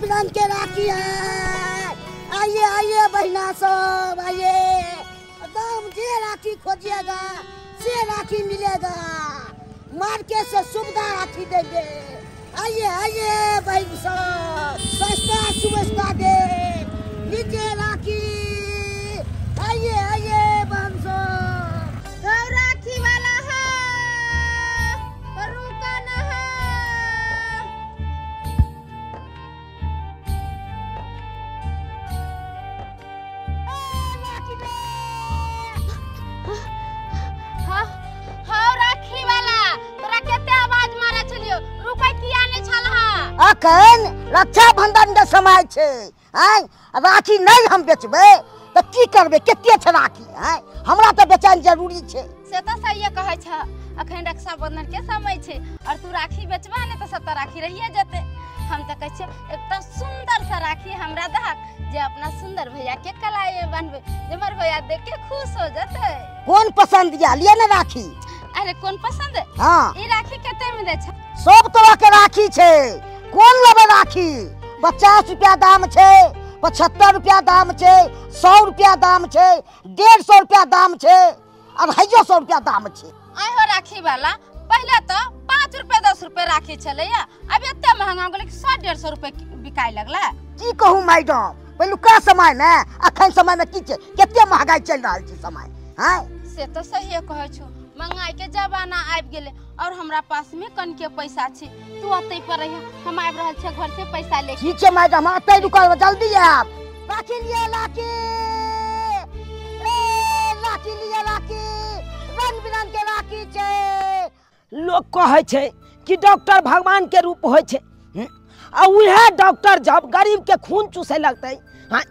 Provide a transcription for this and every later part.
बिरंग के राखी है। आइए आइए बहना सब आइए, दाम जे राखी खोजिएगा से राखी मिलेगा, मार्केट से सुविधा राखी देंगे। आइए आइए बहन सब, सस्ता सुविधा दे लीजिए राखी। आइए आइए बहन सब, राखी वाला है रुका ना है। हाँ राखी वाला, तोरा केते आवाज मारे छलियो, रुकै किया नै छल हा? अखन रक्षाबंधन के समय छै, आय राखी नहीं हम बेचबै त की करबै? केते छै राखी, आय हमरा त बेचैन जरूरी छै। से त सहिए कहै छ, अखन रक्षाबंधन के समय छै और तू राखी बेचबा ने त सब त राखी रहिए जेतै। हम त कहै छियै एकटा सुंदर सा राखी हमरा दहक जे अपना सुंदर भैया के कलाई में बांधबै, जे हमर भैया देख के खुश हो जेतै। कोन पसंद या लिए ने राखी? अरे कोन पसंद? हाँ ई राखी कते में दै छ? सब तरह के राखी छै, कोन लेबै राखी? 50 रुपया दाम छै, 75 रुपया दाम छै, 100 रुपया दाम छै, 150 रुपया दाम छै, 250 रुपया दाम छै। आइ हो राखी वाला, पहले तो 5 रुपया 10 रुपया राखी छलैया, अब एते महंगा हो गेलै कि 100-150 रुपया बिकाय लगला। की कहू मैडम, पहिलुका समय में अखन समय में की छै, कते महंगाई चलि रहल छै समय। हैं से तो सहिए कहै छौ, महंगाई के जमाना आबि गेलै और हमरा पास में कनके पैसा छै। तू ओतै पर रहिया, हम आबि रहल छियै घर से पैसा लेके। ठीक छै मैडम, हम ओतै रुकल, जल्दी आयब। राखी लिए राखी, ए राखी लिए राखी, रंग बिरंग के राखी छै। लोग कहै छै कि डॉक्टर भगवान के रूप होइ छै, आ उएह डॉक्टर जब गरीब के खून चूसै लगतै हाँ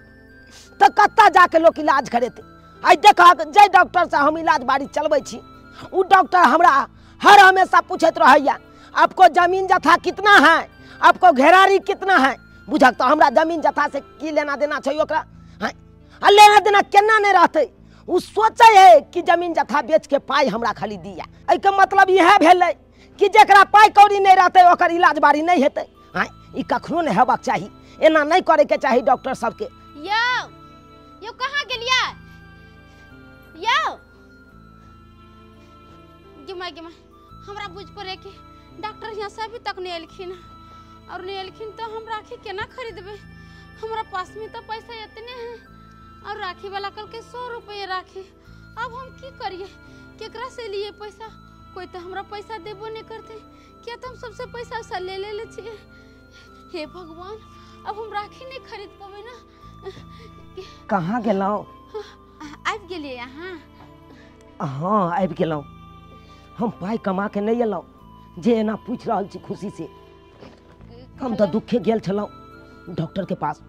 तऽ कतऽ जाके लोक इलाज करेतै? आइ देखहक, जाहि डॉक्टर से हम इलाज बाड़ी चलबै छी उ डॉक्टर हमरा हर हमेशा पूछैत रहैया, आपको जमीन जथा कितना है, आपको घेरारी कितना है। बुझक तऽ हमरा जमीन जथा से की लेना देना छै ओकरा? हाँ आ लेना देना केना नहि रहतै? उ सोचै है कि जमीन जथा बेच के पाइ हमरा खाली दिया। एहिके मतलब इएह भेलै कि जकरा पाइ कौड़ी नहि रहतै ओकर इलाज बाड़ी नहि हेतै। हाँ ई कखनो नहि हेबाक चाही, एना नहि करैके चाही डॉक्टर सबके। यौ यौ कहाँ गेलियै? यौ गिमा गिमा, हमरा बुझ पड़े कि डॉक्टर यहाँ से अभी तक नहीं एलखिन, और नहीं एलखिन तो हम राखी केना खरीदबै? हमरा पास में तो पैसा इतने हैं और राखी वाला कल के 100 रुपये राखी। अब हम की करिए, केकरा से लिए पैसा? कोई तो हमरा पैसा देबो नहीं करते, क्या तो हम सबसे पैसा उसा ले ले ले छियै। हे भगवान, अब हम राखी नहीं खरीद पबै ना। कहाँ गेलहुँ? आबि गेलियै अहाँ? हाँ आबि गेलहुँ। हम पाइ कमा के नहीं एलहुँ जे एना पूछि रहल छी खुशी से। हम तऽ दुखे गेल छलहुँ डॉक्टर के पास।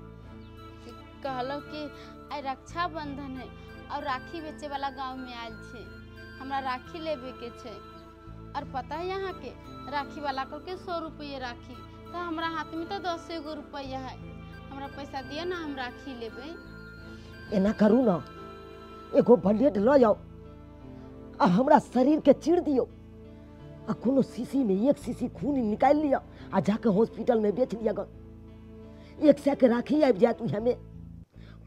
कहलहुँ कि आइ रक्षाबंधन है और राखी बेचे वाला गाँव में आयल छै, हमरा राखी लेबे के छै। और पता है यहाँ के राखी वाला कहलकै 100 रुपये राखी, तो हमरा हाथ में तो 10 गो रुपया है, हमरा पैसा दिअ ना, हम राखी लेबै। एना करू ना, एगो ब्लेड लऽ जाउ आ हमरा शरीर के चीर दियौ आ कोनो शीशी में 1 शीशी खून निकालि लिअ आ जाके हॉस्पिटल में बेच लिअ। गन 100 के राखी आबि जायत, उएहमे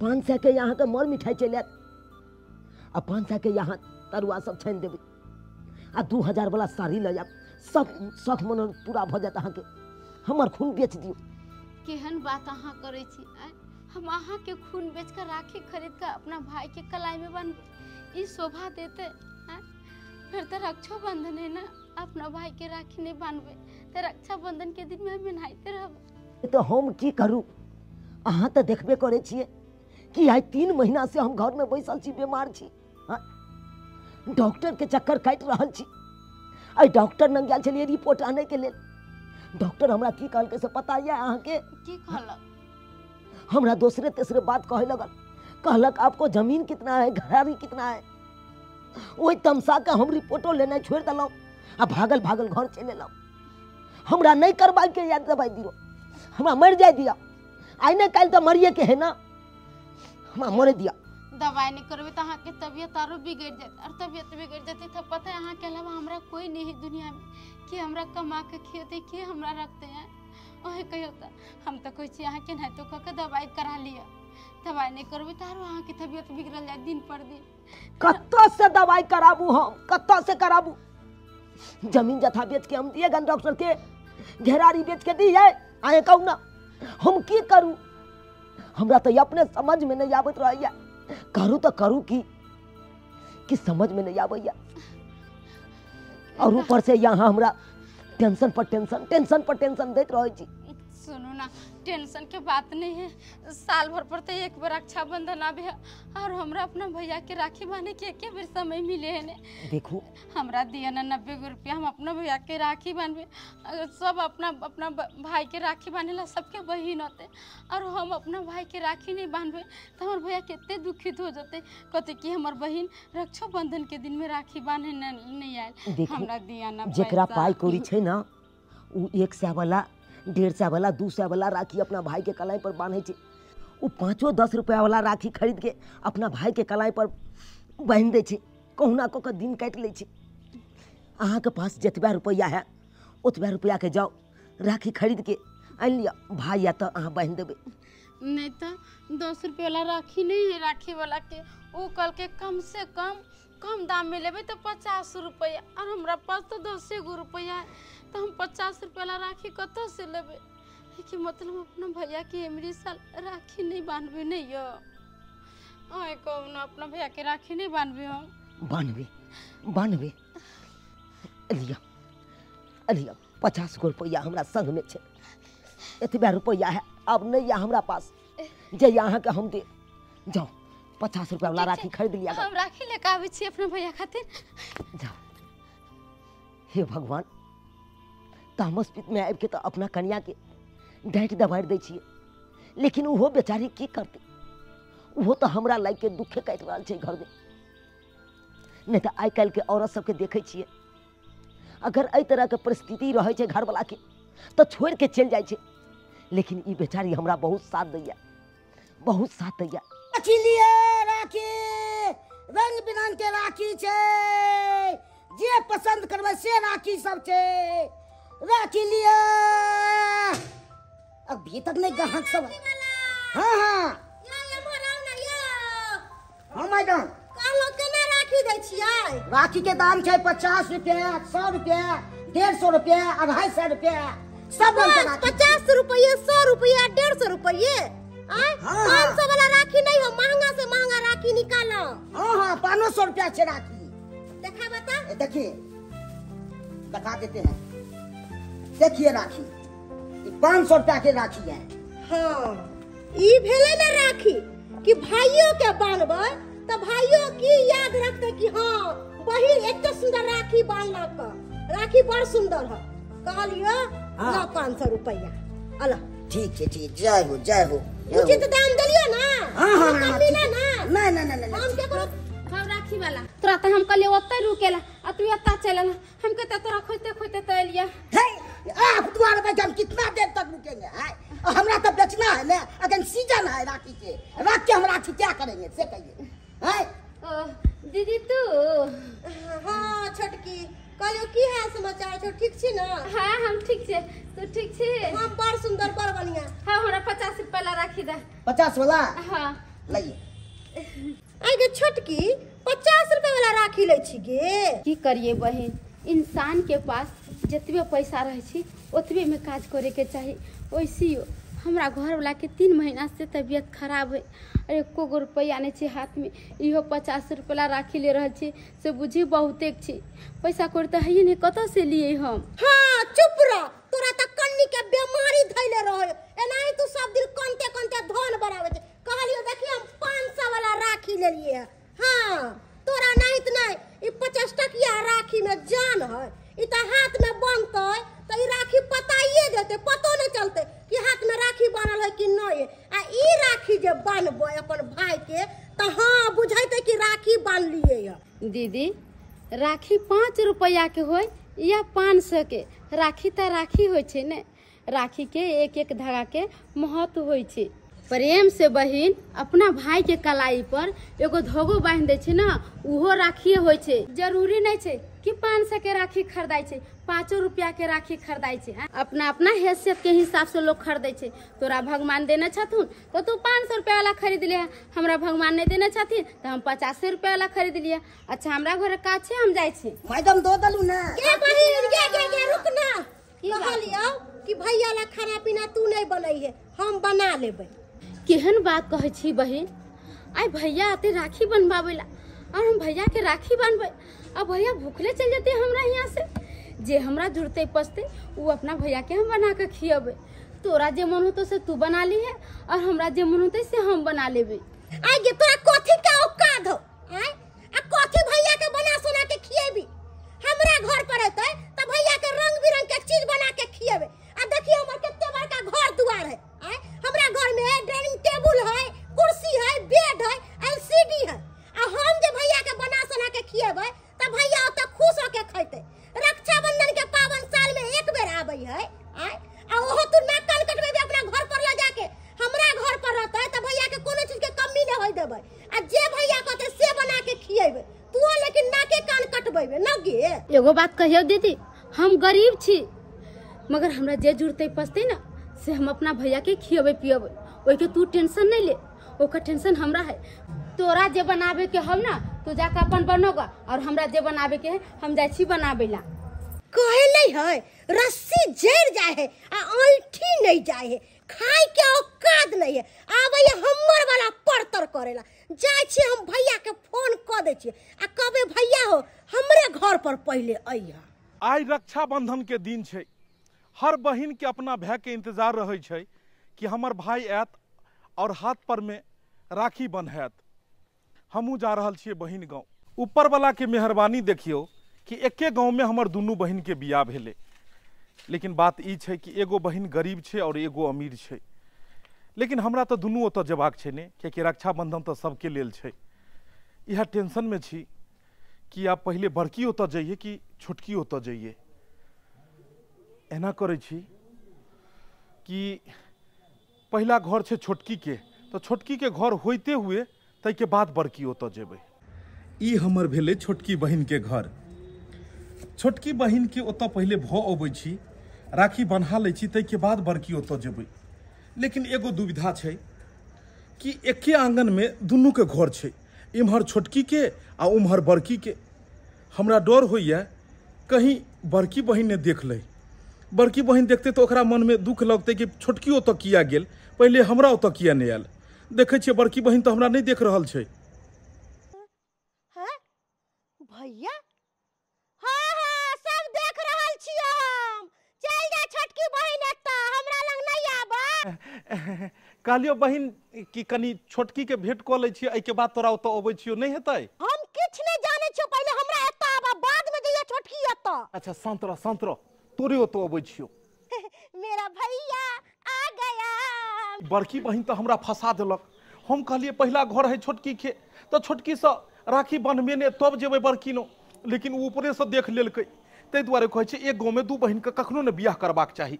500 के अहाँके मर मिठाई चलि आयत आ 500 के यहाँ तरुआ सब छानि देबै आ 2000 वाला साड़ी लऽ जायब, सब शौख मन पूरा भऽ जायत अहाँके। हमर खून बेच दियौ। केहन बात अहाँ करै छी? हम अहाँके खून बेच कऽ राखी खरीद कऽ अपना भाई के कलाई में बान्हबै, ई शोभा देतै? फिर तऽ रक्षाबंधन है ना, अपना भाई के राखी नहीं बान्हबै तऽ रक्षाबंधन के दिन में हम एनाहिते रहबै। तऽ हम की करू? अहाँ तऽ देखबे करै छियै कि आइ 3 महीना से हम घर में बैसल छी, बीमार छी, डॉक्टर के चक्कर काटि रहल छी। आइ डॉक्टर लग गेल छलियै रिपोर्ट आनै के लेल, डॉक्टर हमरा की कहलकै से पता यऽ अहाँके? की कहलक? हमरा दोसरे तेसरे बात कहै लगल, कहलक आपको जमीन कितना है, घरारी कितना है। ओहि तमसा के हम रिपोर्टो लेनाइ छोड़ि देलहुँ आ भागल भागल घर चलि एलहुँ। हमरा नहि करबाके यऽ दबाइ दियौ, हमरा मरि जाय दिअ, आइ नहि काल्हि तऽ मरिए के है ना, हमरा मरे दिअ। दवाई नहीं करबे तो अहाँ के तबियत आरो बिगड़ जात, और तबियत बिगड़ जाती तो पता है अहाँ के अलावा हमरा कोई नहीं है दुनिया में कि हमरा कमा के खियते, कि हमरा रखते हैं। अहें कहियो त हम त कहै छी अहाँ केनाहितो कऽ के दवाई करा लिअ। दवाई नहीं करबै त आरो अहाँके तबियत बिगड़ल जायत दिन पर दिन। कतऽ से दवाई कराबू हम, कतऽ से कराबू? जमीन जथा बेच के हम दिए गन डॉक्टर के, घेरारी बेच के दिए। अहें कहू ना हम की करू? हमरा तो अपने समझ में नहीं आबैत रहैया, करू तो करू की कि समझ में नहीं आबैया। और ऊपर से यहाँ हमरा टेंशन पर टेंशन, टेंशन पर टेंशन दैत रहै छी। सुनू ना, टेंशन के बात नहीं है, साल भर पर तो एक बार रक्षाबंधन आबे है और हमरा अपना भैया के राखी बांधे के एक बेर समय मिले है ने। देखू हमरा दिया ना 90 गो रुपया, हम अपना भैया के राखी बांधबे। सब अपना अपना भाई के राखी बांधेला, सबके बहिन होते, और हम अपना भाई के राखी नहीं बांधबे तो हमार भैया कितने दुखित हो जाते, कहते कि हमार बहिन रक्षाबंधन के दिन में राखी बांधे नहीं आयल। हमरा दिया ना। जेकरा पाई कौड़ी छै ना उ 100 वाला, 150 वाला, 200 वाला राखी अपना भाई के कलाई पर बांधे छै। उ 5-10 रुपया वाला राखी खरीद के अपना भाई के कलाई पर बांधि दै छै, कहुना कऽ के दिन काटि लै छै। अहाँ के पास जतबा रुपया है ओतबा रुपया के जाओ राखी खरीद के आनि लिअ, भाई या तऽ अहाँ बांधि देबै। नहीं तो 10 रुपया वाला राखी नहीं है, राखी वाला के उ कल के कम से कम कम दाम में लेबै तो 50 रुपया, और हमरा पास तो 10 गो रुपया है, तो हम 50 रुपया वाला राखी कतऽ से लेबै? कि मतलब अपना भैया के एमरी साल राखी नहीं बांधबे नहीं यो। अहें कहू ना अपना भैया के राखी नहीं बांधबे हम? बांधबे बांधबे। लिअ लिअ 50 गो रुपया हमरा संग में छै, एतबा रुपया है अब नहीं है हमरा पास जे अहाँके हम दे। जाओ 50 रुपया वाला राखी खरीद लिया। हम राखी लेके आबै छी अपना भैया खातिर। जाओ। हे भगवान, तामस पित में आबि के तो अपना कनिया के डाँटि दबारि दै छियै, लेकिन ओहो बेचारी की करतै? ओहो तो हमरा लागि के दुखे काटि रहल छै घरमे। नहीं तऽ आइ काल्हिके औरत सबके देखै छियै, अगर एहि तरहके परिस्थिति रहै छै घरवलाके तऽ छोड़ि के चलि जाइ छै, लेकिन ई बेचारी हमरा बहुत साथ दैया, बहुत साथ दैया। राखी लिए राखी, रंग बिरंग के राखी छै, जे पसंद करबै से राखी सब छै। राखी लिए। अभी तक नहीं ग्राहक सब। हाँ हाँ हाँ मैडम, राखी दै छियै? राखी के दाम छै 50 रुपया, 100 रुपया, 150 रुपया, 250 रुपया, सब रंग के राखी। 50 रुपये, 100 रुपया, 150 रुपये। 500 वाला राखी नहीं हो, महंगा से महंगा राखी निकालो। हाँ हाँ 500 रुपया से राखी। देखा बता, देखिए दिखा देते हैं। देखिए राखी 500 रुपया के राखी है। हाँ ई भेलै ना राखी कि भाइयों के बांधबै तो भाइयों की याद रखते कि हाँ बहिन एते सुंदर राखी बांधलक, राखी बड़ सुंदर है। कहलियो हाँ। 500 रुपया अला। ठीक है ठीक, जय हो जय हो। उचित दाम देलियो ना? हाँ हाँ हाँ, ना ना ना ना ना हम केकरो हम राखी वाला तोरा त हम कहलियो ओतै रुकेला आ तू एता चल आला, हम कहते तोरा खोजते खोजते त एलिया। हे आप द्वार में हम कितना देर तक रुकेंगे? है हमरा तो बेचना है ना, अगर सीजन है राखी के, रख के हम राखी क्या करेंगे से कहिए। है दीदी तू? हाँ छोटकी कहलियो की हाल समाचार छौ, ठीक छी ना? हाँ हम ठीक छे, तू ठीक छी? हम बड़ सुंदर बड़ बढ़िया। हाँ हमरा 50 रुपया ला राखी दे। 50 वाला? हाँ लाइए। आई गे छोटकी 50 रुपया वाला राखी लै छी गे? की करिए बहिन, इंसान के पास जतबे पैसा रहै छी ओतबे में काज करे के चाही। वैसे हमरा घर वाला के 3 महीना से तबियत खराब है, एको गो रुपया नहीं छै हाथ में, इहो 50 रुपया राखी ले रहल छी से बुझी बहुते छी, पैसा कौड़ी तऽ है नहीं, कतऽ से लिए हम? हाँ चुप रह, तोरा तऽ कन्नी के बीमारी धैले रहे, एनाही तू सब दिन कनते कनते धन बढ़ावे छै। कहलियो देखिए हम 500 वाला राखी लेलिए। हाँ तोरा नहीं त नहीं, ई 50 टकिया राखी में जान है, ई त हाथ में बनतै त ई राखी पताइए देते, पतो नहीं चलते कि हाथ में राखी बान्हल है कि नहीं। आ ई राखी जे बान्हबै अपन भाई के त हाँ बुझैते कि राखी बान्हलिए है। दीदी राखी 5 रुपया के होय या 500 के, राखी त राखी होइ छै ने, राखी के एक एक धागा के महत्व होइ छै। प्रेम से बहिन अपना भाई के कलाई पर एगो धोगो बांध दे छे ना, उहो राखी होय छे। जरूरी नहीं छे कि 500 के राखी खरीदाय छे, 5 रुपया के राखी खरीदाय छे। अपना अपना हैसियत के हिसाब से लोग खरीदे छे। तोरा भगवान देने छथुन तो तू 500 रुपया वाला खरीद ले, हमरा भगवान नहीं देने छथिन तो हम 50 रुपया वाला खरीद लिया। अच्छा हमरा घर का छे, हम जाय छे। मैडम दो दलू ना। गे बहिन गे गे गे रुक ना, कहलियौ कि भैया ला खाना पीना तू नहीं बनई है, हम बना लेबै। केहन बात कहै छी बहिन, आइ भैया आते राखी बनवाबै ला और हम भैया के राखी बनबै, अब भैया भूखले चल जेते हमरा यहाँ से। जे हमरा जुड़ते पचते वो अपना भैया के हम बना के खियेबै। तोरा जे मन होतो से तू बना ली है और हमरा जे मन होते से हम बना लेबै। आइ गे तोरा कथी के औकात हो? आइ आ कथी भैया के बना सोना के खियेबी? हमरा घर पर एतै त भैया के रंग बिरंग के चीज बना के खियेबै। आ देखियो हमर कते बड़का घर दुआर है। आइ हमरा घर में ड्राइंग टेबुल है, कुर्सी है, बेड है, एलसीडी है। आ हम जे भैया के बना सोना के खियेबै त भैया ओत खुश होके खैते। रक्षाबंधन के पावन साल में एक बेर आबै है। आइ आ ओहो तू नाक कान कटबेबे अपना घर पर ल जाके, हमरा घर पर रहतै त भैया के कोनो चीज के कमी न होय देबै। आ जे भैया कहतै से बना के खियेबै तू, लेकिन नाके कान कटबेबे न गे। एगो बात कहियो दीदी, हम गरीब छी मगर हमरा जे जुड़ते पचते ना से हम अपना भैया के खियेबै पियेबै। ओइके तू टेंशन नहीं ले, ओकर टेंशन हमरा है। तोरा जे बनावे के हम ना तू जाके अपन बनोगा और हमरा जे बनावे के है हम जाइ छी बनावे ला। कहे नहीं है रस्सी जड़ जाए है आ ऐंठी नहीं जाए है, खाए के औकात नहीं है। आबै हमर वाला परतर करेला जाय छी, हम भैया के फोन क दै छी आ कहबे भैया हो हमरे घर पर पहले अइहा। आइ रक्षाबंधन के दिन छै, हर बहिन के अपना भाई के इंतजार रहै छै कि हमर भाई आयत और हाथ पर में राखी बन्हायत। हमहूँ जा रहल छियै बहिन गाँव। ऊपर वाला के मेहरबानी देखियौ कि एके गाँव में हमर दुनू बहिन के बियाह भेलै, लेकिन बात ई छै कि एगो बहिन गरीब छै और एगो अमीर छै। लेकिन हमरा तऽ दुनू ओतऽ जेबाक छै ने, कियाकि रक्षाबंधन तऽ सबके लेल छै। इएह टेंशनमे छी कि आब पहिले बड़की ओतऽ जइए कि छोटकी ओतऽ जइए। एना करै छी कि पहिला घर छै छोटकी के, तऽ छोटकी के घर होइते हुए ताहिके बाद बड़की ओतऽ जेबै। ई हमर भेलै छोटकी बहिन के घर। छोटकी बहिन के ओतऽ पहिले भऽ अबै छी, राखी बन्हा लै छी, ताहिके बाद बड़की ओतऽ जेबै। लेकिन एगो दुविधा छै कि एके आंगनमे दुनूके घर छै, इम्हर छोटकी के आ उम्हर बड़की के। हमरा डर होइए कहीं बड़की बहिन ने देख लै। बड़की बहिन देखते तऽ ओकरा मनमे दुख लगतै कि छोटकी ओतऽ किया गेल, पहिले हमरा ओतऽ किया नहि आयल। देखै छियै बड़की बहिन तऽ हमरा नहि देख रहल छै। भैया हाँ हाँ सब देख रहल छियै हम। चल जा छोटकी बहिन एतऽ, हमरा लग नहीं आबा। कहलियो बहिन कि कनी छोटकी के भेंट कऽ लै छियै, एहिके बाद तोरा ओतऽ अबै छियौ, नहि हेतै? हम किछु नहि जानै छियौ, पहिले हमरा एतऽ आबा, बाद में जइयो छोटकी एतऽ। अच्छा शांत रह शांत रह, तोरे ओतऽ अबै छियौ। मेरा भैया आ गया। बड़की बहिन तऽ हमरा फंसा देलक। हम कहलियै पहिला घर है छोटकी के, तऽ छोटकीसँ राखी बन्हबे ने तब जेबै बड़की नो, लेकिन ओ ऊपरेसँ देख लेलकै। ताहि दुआरे कहै छै एक गाँवमे दू बहिनके कखनो ने बियाह करबाक चाही।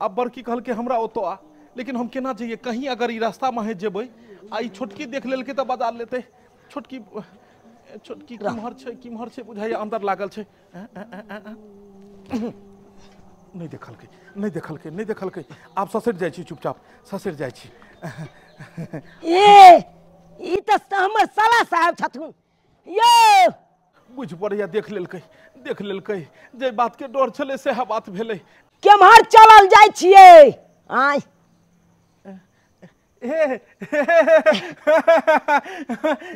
आब बड़की कहलकै हमरा ओतऽ आ, लेकिन हम केना जइयै? कहीं अगर ई रास्तामे है जेबै आ ई छोटकी देख लेलकै तऽ बजा लेतै। छोटकी छोटकी किम्हर छै किम्हर छै बुझाइए अन्दर लागल छै। नहि देखलकै नहि देखलकै नहि देखलकै। आब ससरि जाइ छी, चुपचाप ससरि जाइ छी। ए ई तऽ हमर साला साहब छथुन यौ। बुझि पड़ैया देख लेलकै देख लेलकै, जे बात के डर छलै सएह बात भेलै। केम्हर चलल जाइ छियै? आय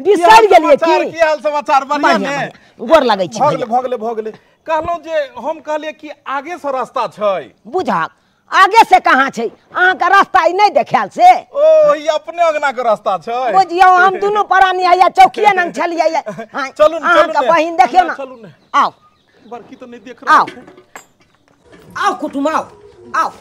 बिसरि गेलियै की? की हाल समाचार? बढ़िया ने? गोर लगै छी। भऽ गेलै भऽ गेलै भऽ गेलै। कहलहुँ जे हम कहलियै कि आगे से रास्ता छै। बुझक आगे से कहाँ छै? अहाँके रास्ता ई नहि देखायल से? ओ ई अपने अंगना के रास्ता छै। बुझियौ हम दुनू प्राणी हैया चौकिए नंग छलियै। चलू ने अहाँके बहिन देखियौ ने। चलू ने। आउ बड़की तऽ नहि देख रहल छै। आउ कुटुम आउ आउ।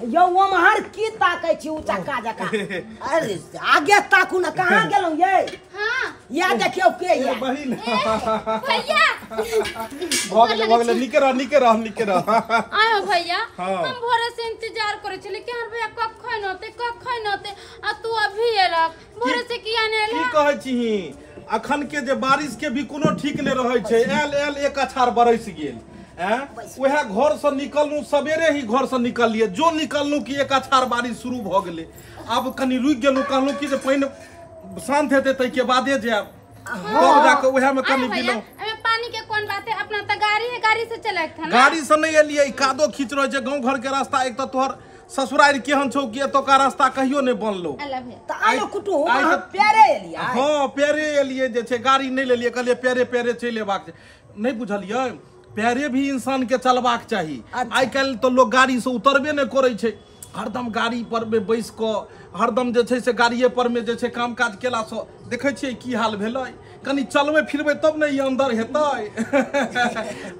यौ ओम्हर की ताकै छी उ चक्का जकाँ? अरे आगे ताकू ने, कहाँ गेलहुँ यै? हाँ या देखियो के या बहिन भैया भऽ गेलै निके रह निके रह निके रह। आयो भैया हम भोरे से इंतजार करे छली कि हमर भैया कखन होते कखन होते आ तू अभी एलक भोरे से किया ने एला? की कहै छीही अखन के जे बारिश के भी कोनो ठीक नै रहै छै। एल एल एक अछार बरस गेल वएह घर से निकललू सवेरे ही घर से निकललिए जो निकललू कि एक अछार बारिश शुरू भ गेलै। आब कनी रुकि गेलू कहलू कि जे पानि शांत हेतै ताहिके बादे जायब तब जाके वएह में कनी गेलहुँ। एमे पानी के कोन बात है अपना त गाड़ी है गाड़ी से चलैत था ना। गाड़ी से नहीं एलियै कादो खींच रहल छै गाँव घर के रास्ता। एक त तोहर ससुरारि केहन छौ कि एतोका रास्ता कहियो नहि बनलो। त आलो कुटुम अहाँ पैरे एलियै? हाँ पैरे एलियै जे छै गाड़ी नहि लेलियै कहलियै पैरे पैरे चलि एबाक छै। नहि बुझलियै पैरे भी इंसान के चलबाक चाही। आइ काल्हि तऽ लोग गाड़ी से उतरबे नहि करै छै हरदम गाड़ी पर में बैस कऽ हरदम जे छै से गाड़िए पर में जे छै काम काज केलासँ देखै छियै की हाल भेलै। कनी चलबै फिरबै तब ने ई अंदर हेतै।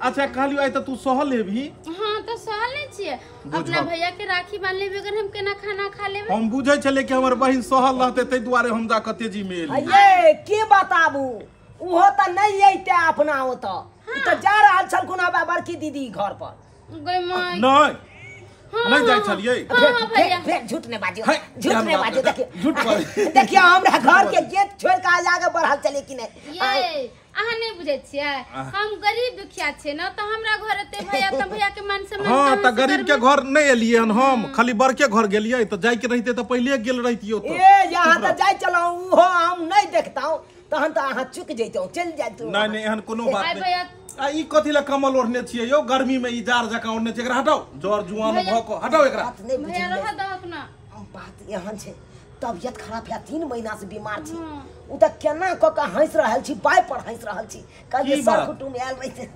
अच्छा कहलियौ आइ तऽ तू सहल हेबही? हाँ तऽ सहल नहि छियै अपना भैया के राखी बांधले बगैर हम केना खाना खा लेबै? हम बुझै छलियै कि हमर बहिन सहल रहतै ताहि दुआरे हम जा कऽ तेजी में एलियै। ये की बताबू उहो तऽ नहि अइते अपना ओतऽ तऽ जा रहल छलखुन आब बड़की दीदी घर पर। गै माय नहि नहीं जाय छलियै। फेर झूठ नहीं बाजियो झूठ नहीं बाजियो। देखियो झूठ देखियो हमरा घर के गेट छोड़ के आगे बढ़ल चले कि नहीं? ये अहाँ नहीं बुझै छियै हम गरीब दुखिया छियै न त हमरा घर एते भैया त भैया के मान सम्मान। हां त गरीब के घर नहीं एलियै हन हम खाली बड़के घर गेलियै त जाय के रहिते त पहिले गेल रहितियो। त ए यहाँ त जाय चलौ उहो हम नहीं देखताऊ तहन त अहाँ चुक जइतौ चल जाइतौ। नहीं नहीं एहन कोनो बात नहीं। आ ई कथी ले कमल ओढ़ने छियै यौ गर्मी में ई जार जकाँ ओढ़ने छियै एकरा हटाउ जर जुआन भ क हटाउ एकरा। भैया रह दहक ना बात एहन छै तबियत खराब है 3 महीना से बीमार छी उ त केना क क हंस रहल छी बाय पर हंस रहल छी कहलियै सर कुटुम आयल रहिते।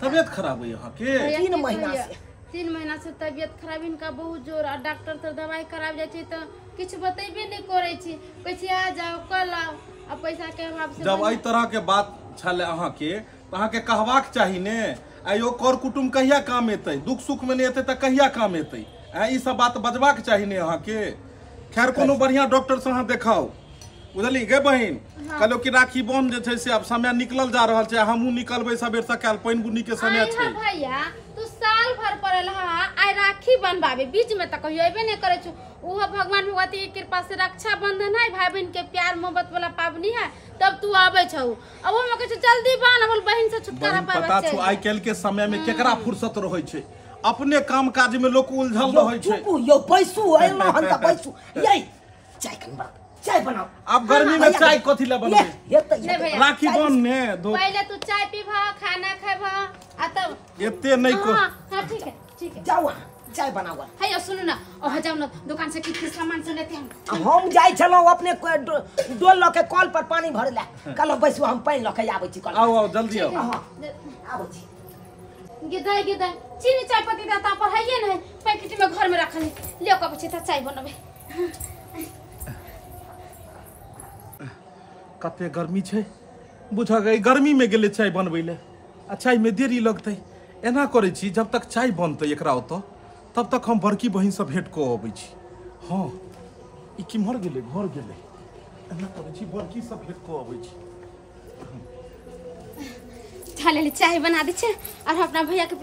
तबियत खराब है अहाँ के? 3 महीना से 3 महीना से तबियत खराब इनका बहुत जोर आ डॉक्टर से दवाई कराब जाइ छै त किछु बतेबे नै करै छी कहै छी आ जाओ कल आओ आ पैसा के अभाव से। जब एहि तरह के बात छलै अहाँ के अहाँ के कहबाक चाही ने। आइयो कर कुटुम कहिया काम एतै दुख सुख में नहीं एतै तऽ कहिया काम एतै? ई सब बात बजबाक चाही ने अहाँ के। खैर कोनो बढ़िया डॉक्टर से अहाँ देखाउ बुझली गे बहिन। कहलो कि राखी बम जे छै से आब समय निकलल जा रहल छै हमहूँ निकलबै सबेर सकाल पानि बुनी के समय छै। भैया तू साल भर पड़ल हा आइ राखी बनबाबे बीच में तऽ कहियो अयबे नहि करै छौ। उहो भगवान भगवती के कृपा से रक्षा बंधन है भाई बहन के प्यार मोहब्बत वाला पाबनी है तब तू आबै छौ। अब हम कहै छौ जल्दी बान हमर बहिन से छुटकारा पाबै। पता छौ आइ काल्हि के समय में केकरा फुर्सत रहै छै अपने काम काज में लोक उलझल रहै छै। चुप यौ बैसू एलौ हन तऽ बैसू यै चाय कन बना चाय बनाओ। अब गर्मी में चाय कथी ला बनबै? राखी बन ने दो पहले तू चाय पीबह खाना खेबह आ तब एते नहीं को। हां ठीक है ठीक है जाओ चाय बनाओ। हे सुनू ना ओ जाओ ना दुकान से किछ सामान से लेते हम। हम जाय छलौ अपने डोल ल के कल पर पानी भरे ला कहलौ बैसू हम पानि ल के आबै छी कल। आओ आओ जल्दी आओ। हां आबै छी। गिदाई गिदाई चीनी चाय पत्ती दाता पर है नहीं पैकेट में घर में रखल है ले के आबै छी त चाय बनबै। कते गर्मी छै बुझ गई गर्मी में गेलै चाय बनबै ले आ चाय में देरी लगतै। एना करै छी जब तक चाय बनतै एकरा ओतऽ तब तक हम बड़की बहिन से भेंट कऽ अबै छी। हाँ ई किम्हर गेलै घर गेलै एना करै छी बड़की से भेंट कऽ अबै छी। ले चाय बना दै छै और अपना भैया के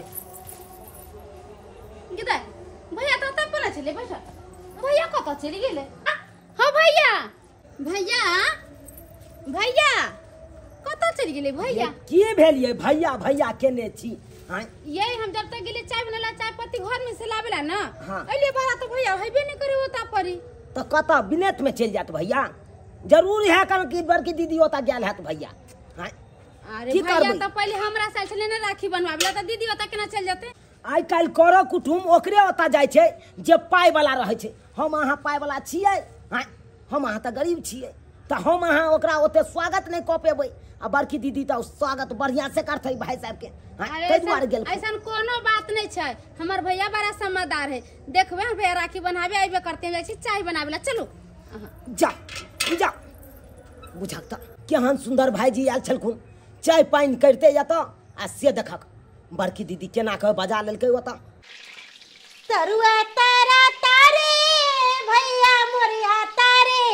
गिदा भैया तऽ ओतऽ कोना छलै बैठल भैया कतऽ चलि गेलै? हाँ भैया भैया भैया कतऽ चलि गेलै भैया? की भेलियै भैया भैया केने छी? ये हम जब तक गेलियै चाय बनेला चाय पत्ती घर में से लाबेला ना अइले बारा तो भैया हेबे नहीं करे ओता परी त कतऽ बिनेत में चलि जात भैया? जरूर है कारण कि बड़की दीदी ओता गेल हैत भैया। अरे भैया त पहिले हमरा से छले ने राखी बनवाबेला त दीदी ओता केना चलि जेतै? आइ काल्हि कर कुटुम ओकरे ओता जाइ छै जे पाइ वाला रहै छै। हम अहाँ पाइ वाला छियै हम अहाँ तऽ गरीब छियै तऽ हम अहाँ ओकरा ओते स्वागत नहीं कऽ पेबै आ बड़की दीदी तऽ स्वागत बढ़िया से करतै भाई साहब के। ताहि दुआरे गेल। ऐसन कोनो बात नहीं छै हमर भैया बड़ा समझदार है देखबै भैया राखी बनाबे आबे करते जाइ छी चाय बनाबे ला चलू। जा जा बुझक तऽ केहन सुंदर भाईजी आयल छलखुन चाय पानि करते एतऽ आ से देखक बड़की दीदी केना कऽ बजा लेलकै ओतऽ। तरुआ तारा तारे भैया मोरिया तारे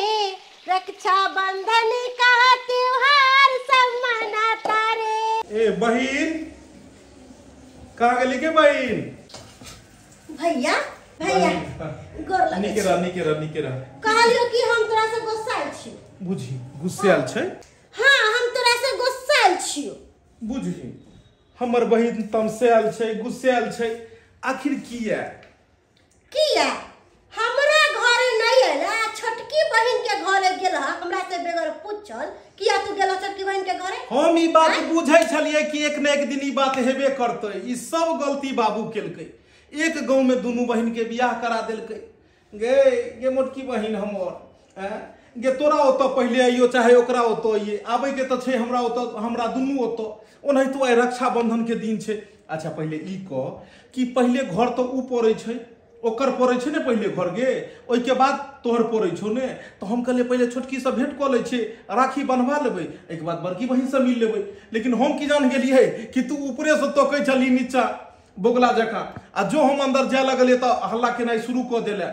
रक्षा बंधन का त्योहार बहिन कहाँ गेली के बहिन? भैया भैया गोर लगे। निके रह निके रह निके रह। कहलियो कि हम तोरा से गुस्सायल छी। बुझी गुस्सायल छै? हां हम तोरा से गुस्सायल छी। बुझी हमर बहिन तमसायल छै गुस्सायल छै, आखिर किया किया हमरा घरे नहीं आयल, छोटकी बहिन के घरे गेल, हमरा से बगैर पूछल किया तू गेल छोटकी बहिन के घरे? हम ई बात बुझै छलियै कि एक न एक दिन ई बात हेबे करतै। ई सब गलती बाबू केलकै, एक गांव में दुनू बहिन के बियाह करा देलकै। गे गे मोटकी बहिन हमर गे तोरा ओतऽ पहिले अइयो चाहे ओकरा ओतऽ अइये, आबै के तऽ छै हमरा ओतऽ, हमरा दुनू ओतऽ। ओनाहितो आइ रक्षाबंधन के दिन छै। अच्छा पहिले ई कह कि पहिले घर तऽ उ पड़ै छै, ओकर पड़ै छै ने पहिले घर गे, ओहिके बाद तोहर पड़ै छौ ने। तऽ हम कहलियै पहिले छोटकीसँ भेँट कऽ लै छियै, राखी बन्हवा लेबै, एहिके बाद बड़की बहिनसँ मिल लेबै। लेकिन हम की जान गेलियै कि तू ऊपरेसँ तकै छलही नीचा बोगला जकाँ, आ जो हम अंदर जाय लगलियै तऽ हल्ला केनाइ शुरू कऽ देले।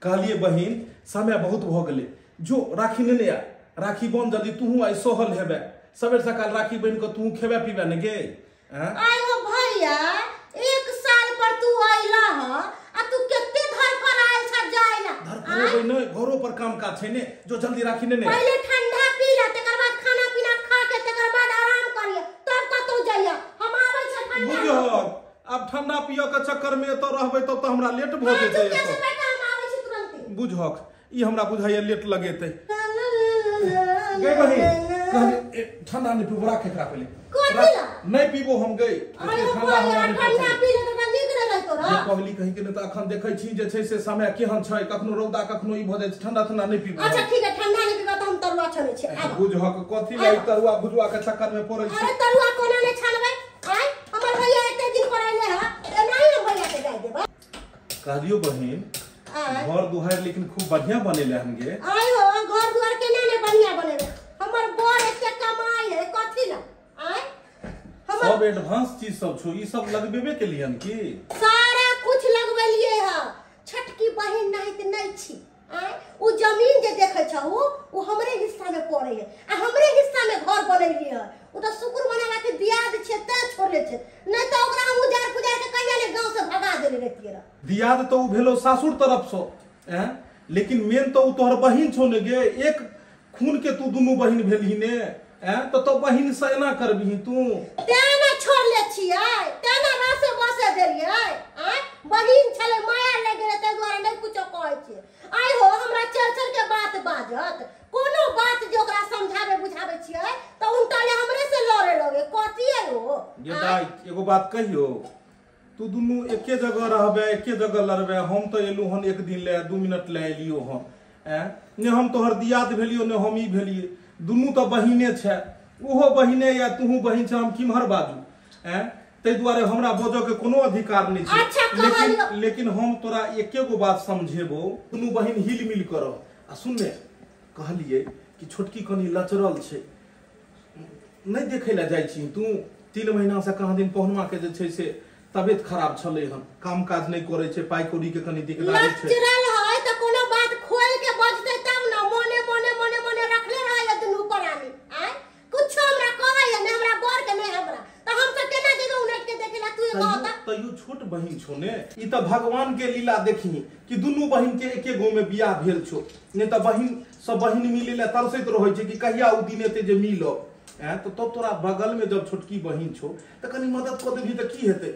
कहलियै बहिन समय बहुत भऽ गेलै, जो राखी नेने आ, राखी बन जल्दी, तूहूँ आइ सहल हेबे, सबेर सकाल राखी बनि कऽ तूहूँ खेबे पीबे ने गे। आइ हो भैया एक साल पर तू अइला ह आ तू कते धरफड़ायल छ जाइला? धरफड़ेबै नै, घरो पर काम काज छै ने, जो जल्दी राखी नेने। पहिले ठंडा पी ले, तकर बाद खाना पीना खा के तकर बाद आराम करिय, तब कतौ जाइया। हम आबै छ ठंडा। बुझहक आब ठंडा पिय के चक्कर में एतऽ रहबै तब तऽ हमरा लेट भऽ जेतै। बुझहक ई हमरा बुझाइया लेट लगेतै। गई बहिन कहली ठंडा नहीं पीबो, राख एकरा पहिले। नहीं पीबो हम गई, ठंडा हमरा ठंडा पी ले तऽ नीक रहै तोरा। जे कहली कहि के ने तऽ अखन देखै छी जे छै से समय केहन छै, कखनो रौदा कखनो ई भऽ जाइ छै, ठंडा ठंडा नहीं पीबो। अच्छा ठीक है, ठंडा नहीं पीबो तऽ हम तरुआ छानै छी। बुझहक कथी लै तरुआ भुजुआ के चक्कर में पड़ै छी। अरे तरुआ कोना नै छानबै? आय हमर भैया एते दिन पर अइले ह, एनाही हम भैया के जाय देबै। कहलियो बहिन घर दुआर लेकिन खूब बढ़िया बनेले हम गे। आय हो घर दुआर केना ने बढ़िया बनेले, हमर बर एते कमाई है कथी ला? आय हमर सब एडवांस चीज सब छो, ई सब लगबेबे के लिए की? सारा कुछ लगबेलिए ह। छोटकी बहिन नहीं त नहीं छी। आय उ जमीन जे देखै छहु उ हमरे हिस्सा में पड़े है आ हमरे हिस्सा में घर बनेलिए है। उ त शुक्र मनावा के दियाद छै ते छोड़ले छै, नहीं त ओकरा हम उजार पुजार के कहिया ले गांव से भगा देले रहतिए र। दियाद तो उ भेलो सासुर तरफ से हैं, लेकिन मेन तो उ तोहर बहिन छौ ने गे, एक खून के तू दुनू बहिन भेलही ने हैं, तो बहिन से एना करबिही तू? तें ना छोड़ले छियै, तें ना रसे बसे देलियै। आय बहिन छलै माया लग गेलै तै दुआरे नहीं कुछो कहै छियै। आय हो हमरा चल चल के बात बाजत, कोनो बात जे ओकरा समझाबे बुझाबे छियै त उनटा ले हमरे से लड़े लगे। कथी है हो ये दाई? एगो बात कहियो, तू दुनू एके जगह रहबे एके जगह लड़बे, हम तो एलू हन एक दिन ले 2 मिनट ले एलियो हन ने हम तोहर दियाद भेलियो ने हम ई भेलिए, दुनू तो बहिने छै, ओहो बहिने या तूहू बहिन छै, हम किम्हर बाजू ताहि दुआरे हमरा बजऽ के कोनो अधिकार नहीं छै। अच्छा, लेकिन लेकिन हम तोरा एके गो बात समझेबो, दुनू बहिन हिल मिल कर रह। आ सुन ने कहलिए कि छोटकी कनी लचरल छै, नहीं देखै लए जाइ छी तू, 3 महीना से कहाँ दिन पहुनवा के जे छै से तबियत खराब छलै हन, काम काज नहीं करै छै, पाई कौड़ी के कनी दिक्कत छै। लचरल है त कोनो बात खोल के बजतै तब न, मोने मोने मोने मोने रखले रहै दुनू प्राणी। आय कुछो हमरा कहै ने हमरा बर के नहीं हमरा, त हम सब केना जेबै उनट के देखैला? तू कहत तैयो छोट बहिन छौ ने, ई त भगवान के लीला देखी कि दुनू बहिन के एके गो में बियाह भेल छौ, नहीं त बहिन सब बहिन मिले ला तरसैत रहै छै कि कहिया उ दिन एते जे मिलब। तो तब तोरा बगल में जब छोटकी बहिन छौ त कनी मदद कऽ देबही त की हेतै?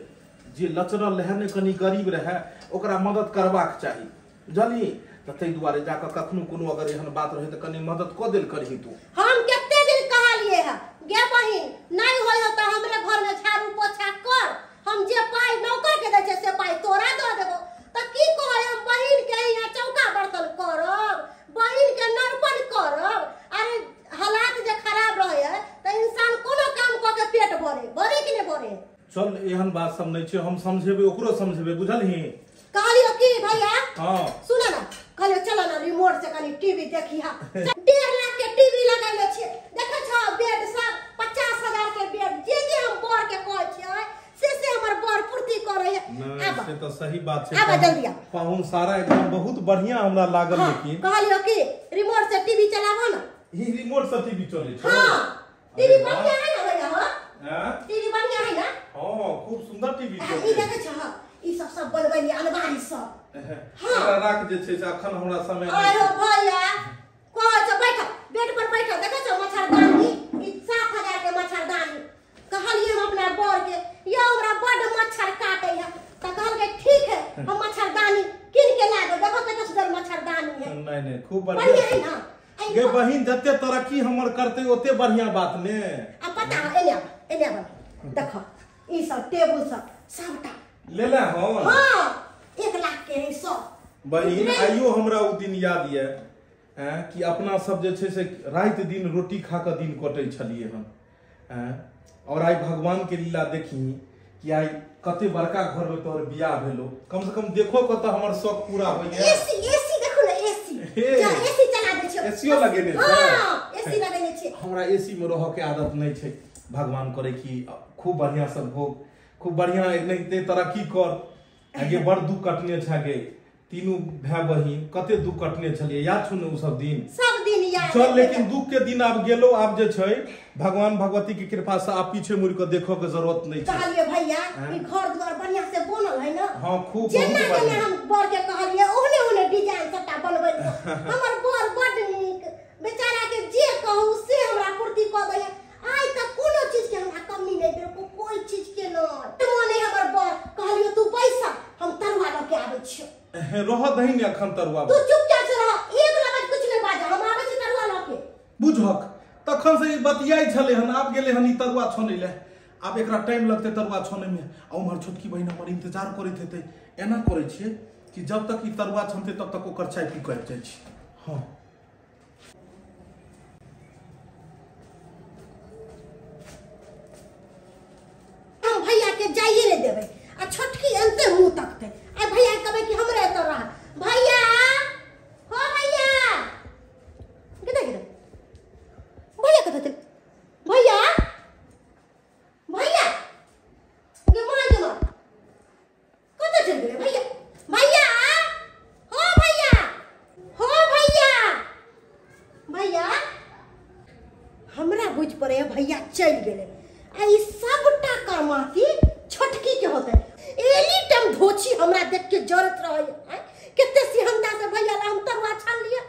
जे लचरल रहै ने कनी गरीब रहै ओकरा मदद करबाक चाही, बुझलही? तऽ ताहि दुआरे जाकऽ कखनो कोनो अगर एहन बात रहै तऽ कनी मदद कऽ देल करही तू। हम कते दिन कहलिए है गे बहिन नहीं होय तऽ हमरे घर में झाड़ू पोछा कर, हम जे पाई नौकर के दै छै से पाई तोरा दऽ देबो। तऽ की कहै हम बहिन के यहाँ चौका बर्तन करब, बहिन के नरपन करब? अरे हालात जे खराब रहे है तऽ इंसान कोनो काम कऽ के पेट भरे, भरे कि नहीं भरे? चल एहन बात सब नहीं छै, हम समझेबै ओकरो समझेबै, बुझलही? कहलियो की भैया हां सुन ना, कहलियो चलो ना रिमोट से कनी टीवी देखी हा। 1.5 लाख के टीवी लगैले छियै, देखै छौ बेड सब 50,000 के बेड, जे जे हम बर के कहै छियै से हमर बर पूर्ति करै है। नहीं से तो सही बात छै। आब जल्दी आ पाहुन सारा एकदम बहुत बढ़िया हमरा लागल। लेकिन कहलियो की रिमोट से टीवी चलाबो ना, ई रिमोट से टीवी चलै छै? हां टीवी बढ़िया है ना भैया? हां हां टीवी बढ़िया है ना? हां खूब सुंदर टीवी छै। ई देखै छ ई सब सब बनबैली अलमारी सब। हां एकरा राख जे छै से अखन हमरा समय नहीं। आयो भैया कहै छ बैठ बेड पर बैठ, देखै छ मच्छरदानी, ई 7000 के मच्छरदानी। कहलिए हम अपना बर के यो हमरा बड मच्छर काटे है, त कहलकै ठीक है हम मच्छरदानी किन के ला दो। देखो कते सुंदर मच्छरदानी है। नहीं नहीं खूब बढ़िया है ना गे बहिन, जते तरक्की हमर करते ओते बढ़िया बात ने। आ पता है एने एने देखो ई सब टेबुल सब सबटा ले ले। हां हां 1 लाख के है सब। बहिन आइयो हमरा उ दिन याद ये हैं कि अपना सब जे छै से रात दिन रोटी खा के दिन कटै छलिए हम हैं, और आई भगवान के लीला देखी कि आई कते बड़का घर में तोहर बियाह भेलो, कम से कम देखो कत हमर शौक पूरा होइए। एसी एसी देखो ना एसी, जा एसी चला दे छियो। एसीओ लगेने छै। हां एसी लगेने छै। हमरा एसी में रह के आदत नहीं छै। भगवान करे कि खूब बढ़िया सब हो, खूब बढ़िया एनाहिते तरक्की कर। आगे बड़ दुख कटने छागे तीनू भाई बहिन, कते दुख कटने छलिए याद छु ने उ सब दिन? सब दिन याद चल, लेकिन दुख के दिन आब गेलो। आब जे छै भगवान भगवती के कृपा से आब पीछे मुड़ के देखो के जरूरत नहीं छै। कहलिए भैया ई घर द्वार बढ़िया से बनल है ना? हां खूब जेना जेना हम बर के कहलिए ओहने ओहने डिजाइन सबटा बनबै। हमर बर बड नीक बेचारा के जे कहू से हमरा पूर्ति क दैया। आइ तक कोनो चीज के हमरा कमी नहीं देलको, कोई चीज के नहीं मने हमर बर। कहलिए तू पैसा हम तरुआ ल के आबै छियो। रह दही ने अखन तरुआ, तू चुपचाप से रह, एक लबज कुछ नहीं बाजा, हम आबै छी तरुआ ल के। बुझक तखन से ई बतियाई छले हन, आब गेले हन ई तरुआ छनै ले। आब एकरा टाइम लगते तरुआ छनै में। आ उम्हर छोटकी बहिन हमर इंतजार करैत हेतै। एना करै छियै कि जब तक ई तरुआ छनतै तब तक ओकर चाय पी के आबि जाइ छी। हां हम भैया के जाइए ले देबै आ छोटकी एनते मुंह तकतै। आ भैया कहबै कि हमरे एतऽ रह। भैया हो भैया कतऽ गेलै? भैया कतऽ चल? भैया भैया गे माय गे माय कतऽ चल गेलै भैया? भैया हो भैया हो भैया भैया हमरा बुझ पड़े भैया चल गेलै। आ ई सबटा करमाती छोटकी के होते। एनी टाइम धोछी हमरा देख के जरत रहे। कते सिहंता से भैया ला हम तरुआ छान लिया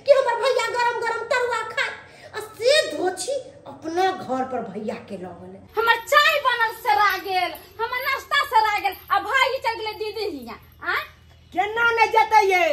कि हमर भैया गरम गरम तरुआ खाए, आ से धोछी अपना घर पर भैया के ल गेलै। हमर चाय बनल सरा गेल, हमर नाश्ता सरा गेल, आ भाई चल गेलै दीदी हिया। आ केना नै जेतै ये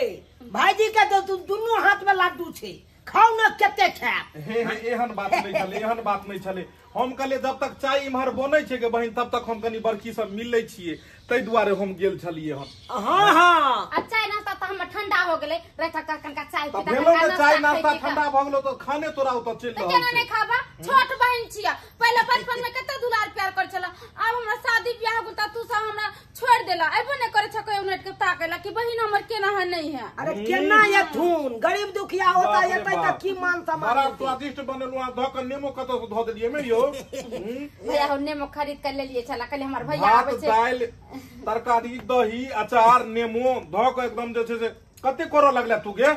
भाईजी के तो दुनू हाथ में लड्डू छै, खाउ न कते खायब। हे हे एहन बात नहीं छले, एहन बात नहीं छले। हम कहलिए जब तक चाय इम्हर बनै छै के बहिन तब तक हम कनी बड़की सब मिल लै छियै, तै दुआरे हम गेल छलियै हम। हां हां आ चाय नाश्ता त हमर ठंडा हो गेलै, रात तक कनका चाय पीता भेलो ने। चाय नाश्ता ठंडा भ गेलो त खाने तोरा ओत चलि रहल छै। केना नै खाबा, छोट बहिन छियै, पहिले बचपन में कते दुलार प्यार कर छला, आब हमरा शादी ब्याह हो गेल त तू सब हमरा छोड़ देला, अइबो नै करे छ कहियो नेट के ताकेला कि बहिन हमर केना है नहीं है। अरे केना एथुन गरीब दुखिया होता एतै त की मान सम्मान। बड़ा स्वादिष्ट बनेलु आ ध के नेमो कतौ से ध देलियै में यो। भैया हम नेमो खरीद कर लेलिए छला, कल हमर भैया आबै छै। दाल तरकारी दही अचार नेमो ध के एकदम जे छै से कते करऽ लगले तू गे?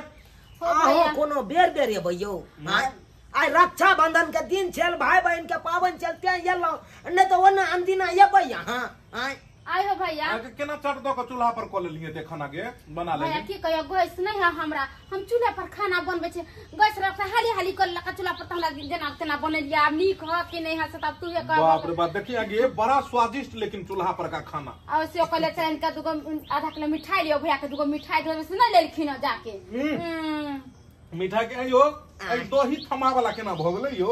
आहो कोनो बेर बेर एबै यौ। आइ रक्षा बंधन के दिन छल, भाई बहन के पावन चलते एलौ, नहीं तो ओना अनदिना एबै यहाँ। आइ आइ हो भैया आके केना चट द के चूल्हा पर क लेलिए देखना गे बना लेलिए। भैया की कहियो गैस नहीं है हमरा, हम चूल्हा पर खाना बनबै छै, गैस रख हाली हाली कर लका चूल्हा पर त हमरा जेना तेना बनेलिए, आब नीक ह कि नहीं है से तब तू हे कह। बाप रे बाप देखिए आगे बड़ा स्वादिष्ट लेकिन चूल्हा पर का खाना। और से कहले चल इनका दुगो आधा किलो मिठाई लियो, भैया के दुगो मिठाई देबे से नहीं लेलखिन जाके। मिठाई के यो दही थमा वाला केना भ गेलै यो?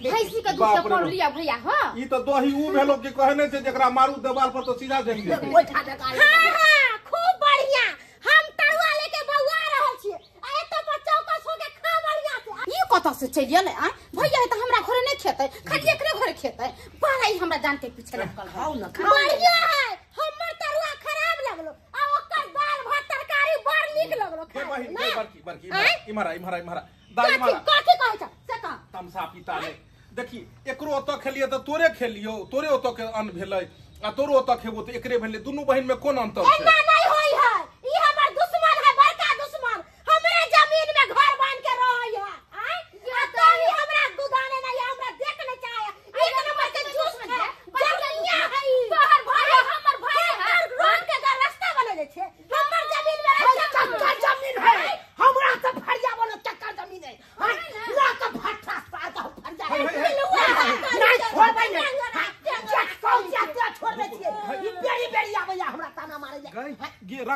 भैंसी के दूध से पड़ लिया भैया। हां ई त दही उ भेलो कि कहे नै छै जेकरा मारू देवाल पर तो सीधा जम जेतै। हां हां खूब बढ़िया, हम तरुआ लेके बौआ रहल छी आ एत पर चौकस हो के खा बढ़िया से। ई कत से चलि गेलै? आ भैया त हमरा घरे नै खेतै, खाली एकरे घरे खेतै, बड़ा ई हमरा जानते पीछे लगल। खाउ न खाउ, बढ़िया है। हमर तरुआ खराब लगलो आ ओकर दाल भात तरकारी बड़ नीक लगलो। खा बड़की बड़की इमहर इमहर इमहर दाल मारा कथि कहै छ से कह। तमसा पिता ले देखी एकरो ओत खेलिए त तोरे खेलियो, तोरे ओत के अन्न भेलै आ तोरो ओत खेबो त एकरे भेलै, दुनू बहिन में कोन अंतर छै? एना नहीं होई है, ई हमर दुश्मन है, बड़का दुश्मन, हमरे जमीन में घर बांध के रहै है। आय आ तो ही हमरा गुदाने नहीं, हमरा देख नहीं चाहे, एक नंबर के दुश्मन है।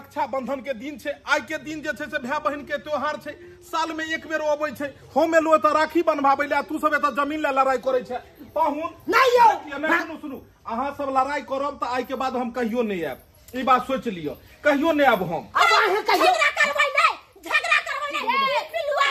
रक्षाबंधन के दिन छै, आइ के दिन जे छै से भाय बहिन के त्योहार छै, साल में एक बेर अबै छै। हम एलहुँ एतऽ राखी बन्हाबै लए, तू सब एतऽ जमीन लए लड़ाई करै छै। पाहुन नहि यौ, नहि, सुनू सुनू, अहाँ सब लड़ाई करब तऽ आइ के बाद हम कहियो नहि आयब, ई बात सोचि लिअ, कहियो नहि आयब हम। आब अहाँ कहियो झगड़ा करबै नहि, झगड़ा करबै नहि। पिलुआ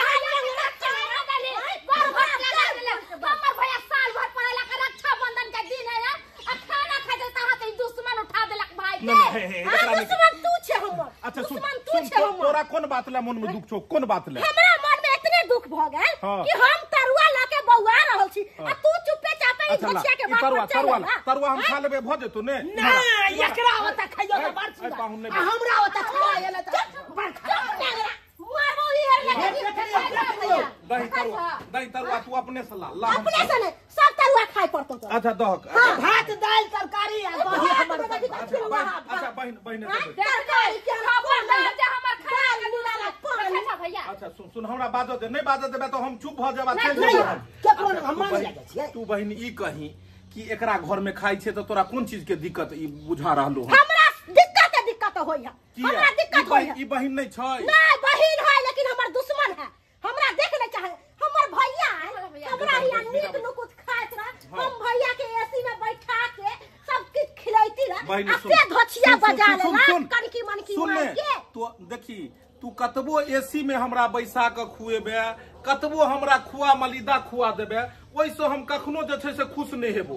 हमर भैया साल भर पढ़ेला के रक्षाबंधन के दिन है आ खाना खा देता हाथ ई दुश्मन उठा देलक भाई के। नहीं, हे, हे, एकरा नहि। दुश्मन तू छे हमर। अच्छा सुन, दुश्मन तू सुन, छे हमर। तोरा कोन बात ले मन में दुख छौ, कोन बात ले? हमरा मन में इतने दुख भ गेल कि हम तरुआ ल के बौआ रहल छी आ तू चुपे चापे ई अच्छा ला, घोचिया के ई बात तरुआ पर चल तरुआ ला, गेला। तरुआ हम खा लेबै भ जेतौ ने? नहि, एकरा ओतऽ खइयौ तऽ बड़ ऐ सुन्दर, पाहुन नहि आ हमरा ओतऽ खुआ एलै तऽ बड़ खराब। चुप नेंगरा, मारबो ई हर लगे। दही तरुआ, दही तरुआ तू अपने से ला, ला हम अपने से नहीं, सब तरुआ खाय पड़तो तोरा। अच्छा दहक। भात दालि तरकारी आ दही हमर। अच्छा बहिन, अच्छा बहिन, बहिन एतऽ बैठ। तरकारी के खबरदार जे हमर खाना के दाल पानी। अच्छा भैया, अच्छा सुन सुन, हमरा बाजऽ दे, नहि बाजऽ देबै तऽ हम चुप भऽ जायब आ चलि नहि, जेबै हम। केकरो अच्छा, नहि, हम तू मानि बहिन- जाइ छियै। तू बहिन ई कही कि एकरा घर में खाइ छै तऽ तोरा कोन चीज के दिक्कत ई बुझा रहलो हन? हमरा दिक्कत दिक्कत होई है, किया? हमरा दिक्कत ई होई बहिन है। ई बहिन नहि छै? नहीं बहिन है लेकिन हमर दुश्मन है, हमरा देख नहीं चाहे। हमर भैया है, हमरा हिया नीक नुकुत खाइत रह, हम भैया के एसी में बैठा के सब किछ खिलैती रह बहिन आ सुन, से धोछिया सुन, सुन, बजा सुन, लेला सुन, कनकी मनकी सुन मार ने, के। तो देखी तू कतबो एसी में हमरा बैसा के खुएबे, कतबो हमरा खुआ मलिदा खुआ देबे, ओहिसँ हम कखनो जे छै से खुश नहि हेबो,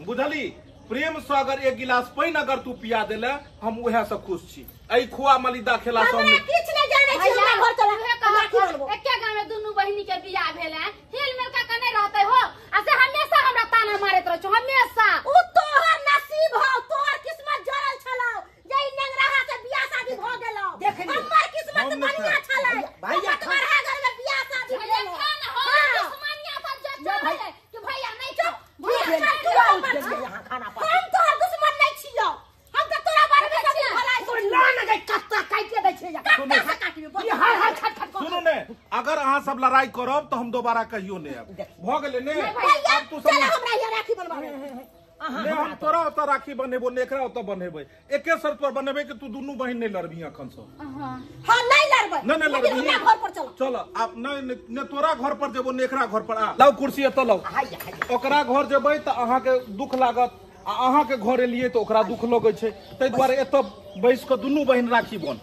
बुझली? प्रेम से अगर एक गिलास पानि अगर तू पिया देले हम उएह से खुश छी, एहि खुआ मलिदा खेला से हम हमरा नहि- किछ नहीं जाने छी, भैया, हमरा घर चला उहे कहलक, राखी बनबो। एके गाँव में दुनू बहिनी के बियाह भेल है, हिल मिल के नहीं रहते हो आ से हमेशा हमरा ताना मारैत रहै छौ हमेशा। उ तोहर नसीब हौ, तोहर किस्मत जरल छलौ जे ई नेंगराहा से बियाह शादी भ गेलौ। देख लियौ। हमर किस्मत हम नहि बढ़िया खायब। छलै, भैया, बहुत बड़हा घर में बियाह शादी भैया भेलौ। खाना हो, हाँ। दुश्मनिया सब जे जा चलै भाई। है कि भैया नहीं खाओ, भैया, भैया चल, खाओ। तू क्या हमर उठ गेलियै छी। यहाँ खाना पर? हम तोहर दुश्मन नहीं छियौ, हम तऽ तोरा बारे में सब भलाई तू ला ने गई, कत्ता काटिए दै छै यहाँ। कत्ता से काटबी, बोल। ई हर हर खट खट सुनू ने, अगर अहाँ सब लड़ाई करब तऽ हम दोबारा कहियो नहि आयब। भऽ गेलै ने? भैया, आब तू सब चल हमरा यहाँ राखी बनवाबे। ने हम तोरा ओतऽ राखी बनेबो ने एकरा ओतऽ बनेबै, एके शर्त पर बनेबै कि तू दुनू बहिन नहि लड़बही अखन से। हाँ नहीं लड़बै, नहि नहि लेकिन लड़बही। हमरा घर पर चल। चल आब, नहि नहि ने तोरा घर पर जेबो ने एकरा घर पर। आ लाउ कुर्सी एतऽ लाउ। हाय हाय। ओकरा घर जेबै तऽ अहाँके दुख लागत आ अहाँके घर एलियै तऽ ओकरा दुख लगै छै, ताहि दुआरे एतऽ बैस कऽ दुनू बहिन राखी बन।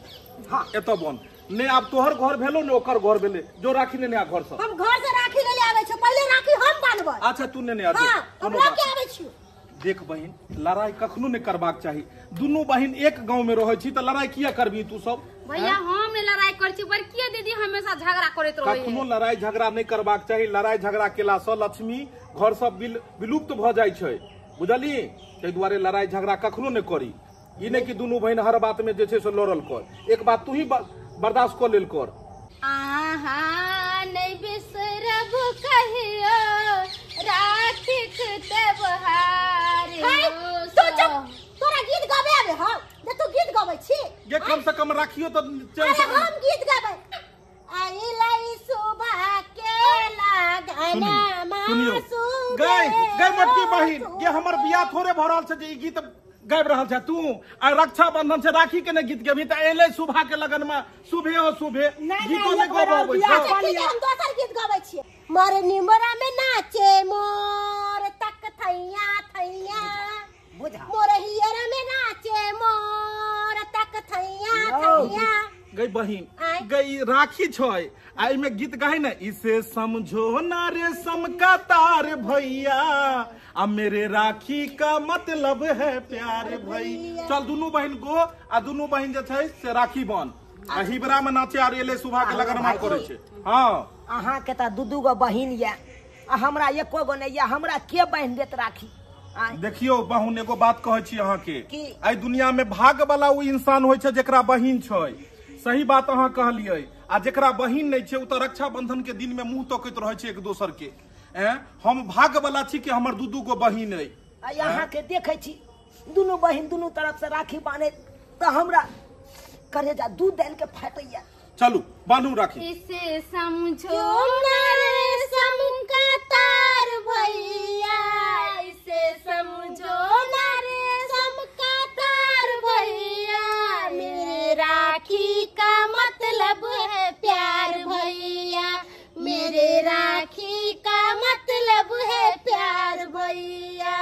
हाँ। एतऽ बन ने, आब तोहर घर भेलो ने ओकर घर भेलै, जो राखी नेने आ घर से। हम घर से राखी ले आबै छी, पहिले राखी हम बान्हबै। अच्छा तू नेने आ जो, हाँ, हम कोनो लऽ बात के आबै छी। देख बहिन, लड़ाई कखनो नहि करबाक चाही, दुनू बहिन एक गांव में रहै छी तऽ लड़ाई किया करबी तू सब? भैया हम नहीं लड़ाई करै छी, बड़किए दीदी हमेशा झगड़ा करैत रहै। कखनो लड़ाई झगड़ा नहि करबाक चाही, लड़ाई झगड़ा केलासँ लक्ष्मी घर सब विलुप्त भऽ जाइ छै, बुझली? ताहि दुआरे लड़ाई झगड़ा कखनो नहि करी। ई नहि कि दुनू बहिन हर बात में जे छै से लड़ल कर, एक बात तू ही बर्दाश्त कऽ लेल कर। आहा नहीं बिसरब कहियो राखीक त्योहार। हाय, तू चुप, तोरा गीत गाबे आबे हौ जे तू गीत गाबै छी? ये कम से कम राखियो तऽ चैन अरे से। हम गीत गाबै आइलै सुबह के लगन सुनियो गई गई मोटकी बहिन, ये हमर बियाह थोड़े भऽ रहल छै जे ई गीत गाबि रहल छै तू। आ रक्षाबंधन से राखी के ने गीत गेबही तऽ एलै सुबह के लगन में सुबह हो सुबह नहि, गीतो नहि, नहि एक बेर गबऽ और अबै बियाह छौ। अच्छा ठीक है, हम दोसर गीत गाबै छियै। मोर निमरा में नाचे मोर तक थैया थैया, बुझा। मोर हियर में नाचे मोर तक थैया यौ। थैया। गई बहिन आँय। गई राखी छै आ एहिमे गीत गाय ने, इसे समझो ना रेशम का तार भैया, आ मेरे राखी का मतलब है प्यार भैया। चल दुनू बहिन गो आ दुनू बहिन जे छै से राखी बन आ हिबरा में नाचे आर एले सुबह के लगन में करै छै। हाँ अहाँके तऽ दू दू गो बहिन यऽ आ हमरा एको गो नहि यऽ, हमरा के बहिन देत राखी? आँय। देखियौ बहुन, एगो बात कहै छी अहाँके, की? एहि दुनिया में भाग वाला ओ इंसान होइ छै जेकरा बहिन छै। सही बात अहाँ कहलियै। आ जेकरा बहिन नहि छै ओ तऽ रक्षाबंधन के दिन में मुंह तकैत रहै छै एक दोसर के। हम भाग वाला छी कि हमर दू दू गो बहिन अइ। आ अहाँके देखै छी दुनू बहिन दुनू तरफ से राखी बान्हैत तऽ हमरा करेजा दूध दालि के फाटैया। चलू बान्हू राखी। इसे समझो ना रेशम का तार भैया, इसे समझो ना रेशम का तार भैया, मेरे मतलब है प्यार भैया, मेरे राखी का मतलब है प्यार भैया,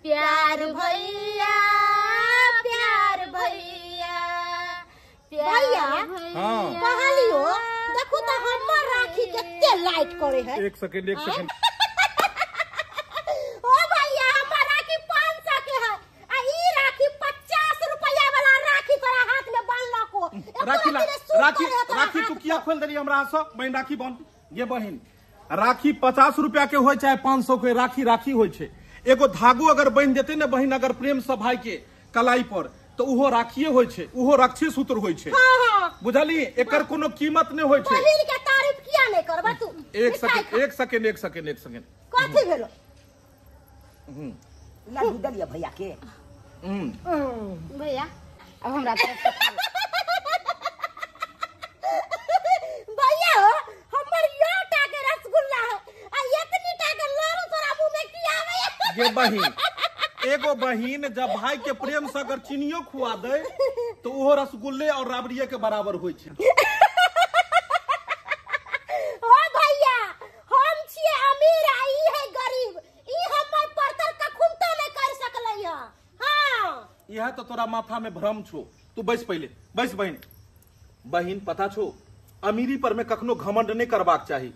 प्यार भैया, प्यार भैया, भैया। हाँ। कहलियो देखो तो हमर राखी कते लाइट करे है। एक सेकंड एक सेकंड। ओ भैया हमर राखी 500 के है आ ई राखी 50 रुपया वाला राखी तोरा हाथ में बांधलको। राखी ला, राखी राखी तू किया खोल देली हमरा हाथ से? बहिन राखी बन ये बहिन, राखी 50 रुपया के होय चाहे 500 के, राखी राखी होय छे। एगो धागो अगर बन देते ने बहिन अगर प्रेम से भाई के कलाई पर तो उहो राखिए होय छे, उहो रक्षे सूत्र होय छे। हां हां। बुझली, एकर कोनो कीमत नहीं होय छे। बहिन के तारीफ किया नहीं करबा तू? एक सेकंड एक सेकंड एक सेकंड एक सेकंड। कथी भेलो? लड्डू दलिया भैया के। भैया अब हमरा तरफ से खा लो। भैया हो हमर यो टा के रसगुल्ला है आ एतनी टा के लारू तोरा मुंह में की आवे? ये बहिन, एगो बहिन जब भाई के प्रेम से अगर चीनियो खुआ दे तो उहो रसगुल्ले और राबड़िए के बराबर होय छे। ओ भैया हम छिए अमीर आ ई है गरीब, ई हमर परतर कखुनतो नहीं कर सकलै है। हां यह तो तोरा माथा में भ्रम छो। तू बैस पहले, बैस बहिन। बहिन पता छो, अमीरी पर में कखनो घमंड नहीं करबाक चाही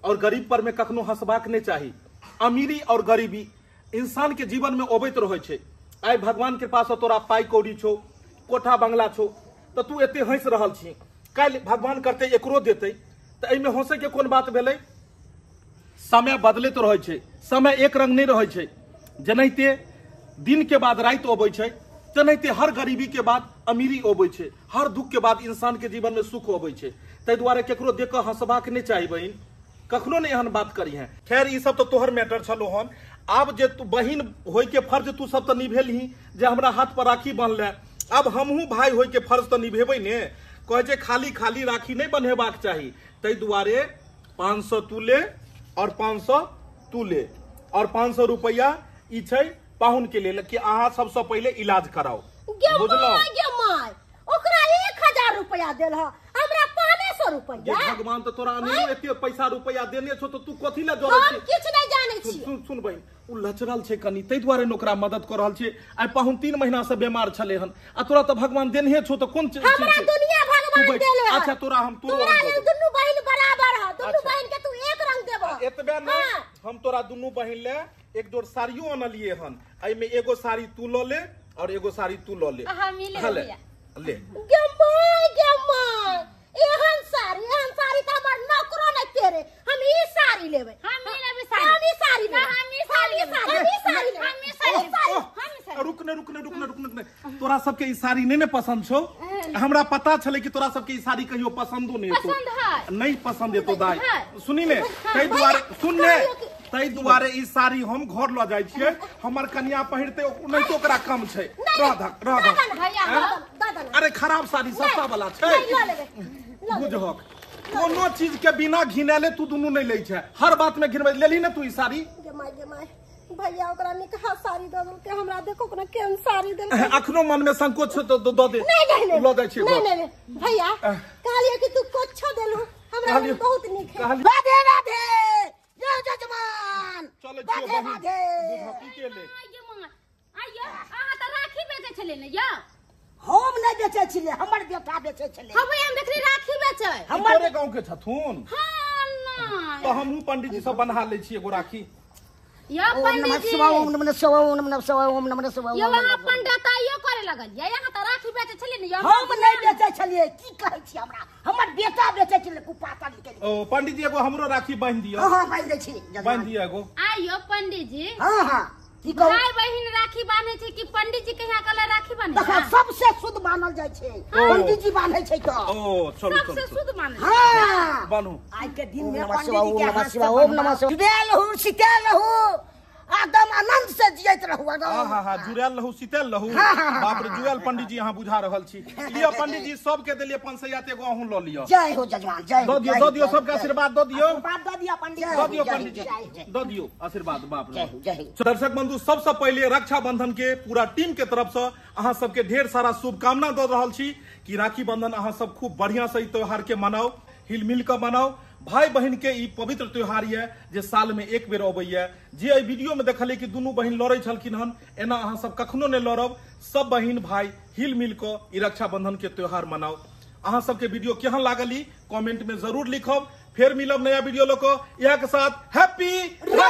और गरीब पर में कखनो हंसबाक नहीं चाही। अमीरी और गरीबी इंसान के जीवन में अबैत रहै छे। आइ भगवान के पास तोरा पाई कौड़ी छो, कोठा बंगला छो, तो तू एते हंस रहल छी। काल्हि भगवान करते एकरो देते तो एहिमे हंसै के कोन बात भेलै? समय बदलैत रहै छे, समय एक रंग नहीं रहै छे। जेनाहिते दिन के बाद राति अबै छै तेनाहिते हर गरीबी के बाद अमीरी अबै छै, हर दुख के बाद इंसान के जीवन में सुख अबै छै। ताहि दुआरे केकरो देख कऽ हंसबाक नहीं चाही बहिन, कखनो नहीं एहन बात करी है। खैर ई सब तो तोहर मैटर छलो हन। आब जे तू बहिन होय के फर्ज तू सब तो निभेलही जे हमरा हाथ पर राखी बान्हले, अब हमहूँ भाई होय के फर्ज तो निभेबै ने। कहै छै खाली खाली राखी नहीं बन्हेबाक चाही। ताहि दुआरे 500 तू ले और 500 तू ले और 500 रुपया ई छै पाहुन के लेल कि अहाँ सबसे पहिले इलाज कराओ। गे बुझलहुँ? My गे my, ओकरा 1000 रुपया देल ह, हमरा 500 रुपया। ये भगवान तो तोरा अनेरो एते पैसा रुपया देने छो तो तू कथी ला जरै हम छी? किछ नहीं जानै सुन छी। सुन सुन बहिन, उ लचरल छै कनी, ताहि दुआरे ने ओकरा मदद कर रहल छै। आइ पाहुन 3 महीना से बीमार छले हन आ तोरा तो भगवान देनहे छो तो कोन चीज हमरा छै? दुनिया तू भगवान बैठ। देले है। अच्छा तोरा हम तोरो तोरा रंग लेल दऽ देबौ। दुनू बहिन बराबर है, दुनू अच्छा। बहिन के तू एक रंग देबो। एतबे ने हाँ। हम तोरा दुनू बहिन ले एक जोड़ साड़ियो अनलिए हन, एहिमे एगो साड़ी तू लऽ ले और एगो साड़ी तू लऽ ले। हाँ, मिले हाँ, ले भैया। ले। गे my गे my, एहन साड़ी एहन साड़ी त हमर नौकरो नहीं पेरे। हम ई साड़ी लेबै। हम ई लेबै साड़ी। हम ई साड़ी लेबै। हम ई साड़ी लेबै। हम ई साड़ी लेबै। हम ई साड़ी हम ई साड़ी ओह, हम ई साड़ी। रुक ने रुक ने रुक ने रुक ने। तोरा सबके ई साड़ी नहीं ने पसंद छौ? हमरा पता छलै कि तोरा सबके ई साड़ी कहियो पसंदो नहीं हेतौ। पसंद है। नहीं पसंद हेतौ दाई। है। सुनी ने, ताहि दुआरे सुन ने, ताहि दुआरे ई साड़ी हम घर लऽ जाइ छियै। हमर कनिया पहिरतै नहि तो ओकरा कम छै। रह धक रह धक। भैया हैं? दादा अरे खराब साड़ी सस्ता वाला छै। नहीं लऽ लेबै, लऽ लेबै। बुझहक कोनो चीज के बिना घिनेले तू दुनू नहीं लै छै, हर बात में घिनबै। लेली ने तू ई साड़ी? गे my गे my, भैया ओकरा निकहा साड़ी दऽ देलकै, हमरा देखो ओकरा केहन साड़ी देलकै। अखनो मन में संकोच छौ तो दऽ दे। नहीं नहीं नहीं लऽ जाइ छियै नहीं घर। नहीं नहीं भैया कहलिए कि तू कुछो देलू हमरा कहलियै- बहुत नीक है। कहलियै- राधे राधे जय जजमान, चलै छियौ राधे बहिन। राधे। बुझहक ई के ले। आइयो माँ, आइयो, अहाँ तऽ राखी बेचै छलियै ने यौ? हम नहीं बेचै छलियै, हमर बेटा बेचै छलै। हँ भैया, हम देखली राखी बेचै। ई हमर तोरे गाँव के छथुन? हाँ, नहि। तो हमहूँ पंडित जी सब बन्हा लै छी एगो राखी। यौ ओम नमः पंडित जी, शिवाय, ओम नमः शिवाय, ओम नमः शिवाय, ओम नमः शिवाय। यौ अहाँ पंडिताइयो करे लगलियै, अहाँ तऽ राखी बेचै छलियै ने यौ? हम नहीं बेचै छलियै, की कहै छी हमरा, हमर बेटा बेचै छलै कुपातन के लिए। ओ पंडित जी एगो हमरो राखी बान्हि दिअ। हाँ हाँ बान्हि दै छी जजमान। बान्हि दिअ एगो। आइयो पंडित जी, हाँ हाँ की कहू? भाई बहिन राखी बान्है छै कि पंडित जी के यहाँ कला राखी बान्है देखो छै? सबसे शुद्ध मानल जाइ छै पंडित जी बान्है छै तो। ओ चलू सबसे चलू शुद्ध मानल। हाँ बान्हू। आइ के दिन ओम में नमः पंडित शिवाय, जी ओम के नमः हाथ से शिवाय, ओम नमः शिवाय। जुड़ेल रहू, सितेल रहू, एकदम आनंद से जियत रहू एकदम। हाँ हाँ, जुड़ायल रहू, शीतल रहू। हाँ, हाँ, हाँ, बाप रे, जुड़ायल पंडित जी अहाँ बुझा रहल छी। लिअ पंडित जी, सबके देलियै 500 एगो अहूँ लऽ लिअ। जय हो जजमान, जय हो। दऽ दियौ, दऽ दियौ, सबके आशीर्वाद दऽ दियौ। आशीर्वाद दऽ दियौ पंडित जी। दऽ दियौ जय हो, पंडित जी, जय हो। दऽ दियौ आशीर्वाद। बाप रे। जय हो, जय हो। दर्शक बंधु, सबसे पहिले रक्षाबंधन के पूरा टीम के तरफ से अहाँ सबके ढेर सारा शुभकामना दऽ रहल छी कि राखी बंधन अहाँ सब खूब बढ़िया से ई त्योहार के मनाउ, हिल मिल कऽ मनाउ। भाई बहिन के ई पवित्र त्योहार ये जे साल में एक बेर अबैया। जे एहि वीडियो में देखलियै कि दुनू बहिन लड़ै छलखिन हन, एना अहाँ सब कखनो नहि लड़ब। सब बहिन भाई हिल मिल कऽ ई रक्षाबंधन के त्योहार मनाउ। अहाँ सबके वीडियो केहन लागल ई कमेंट में जरूर लिखब। फेर मिलब नया वीडियो लऽ कऽ। इएह के साथ हैप्पी रक्षा।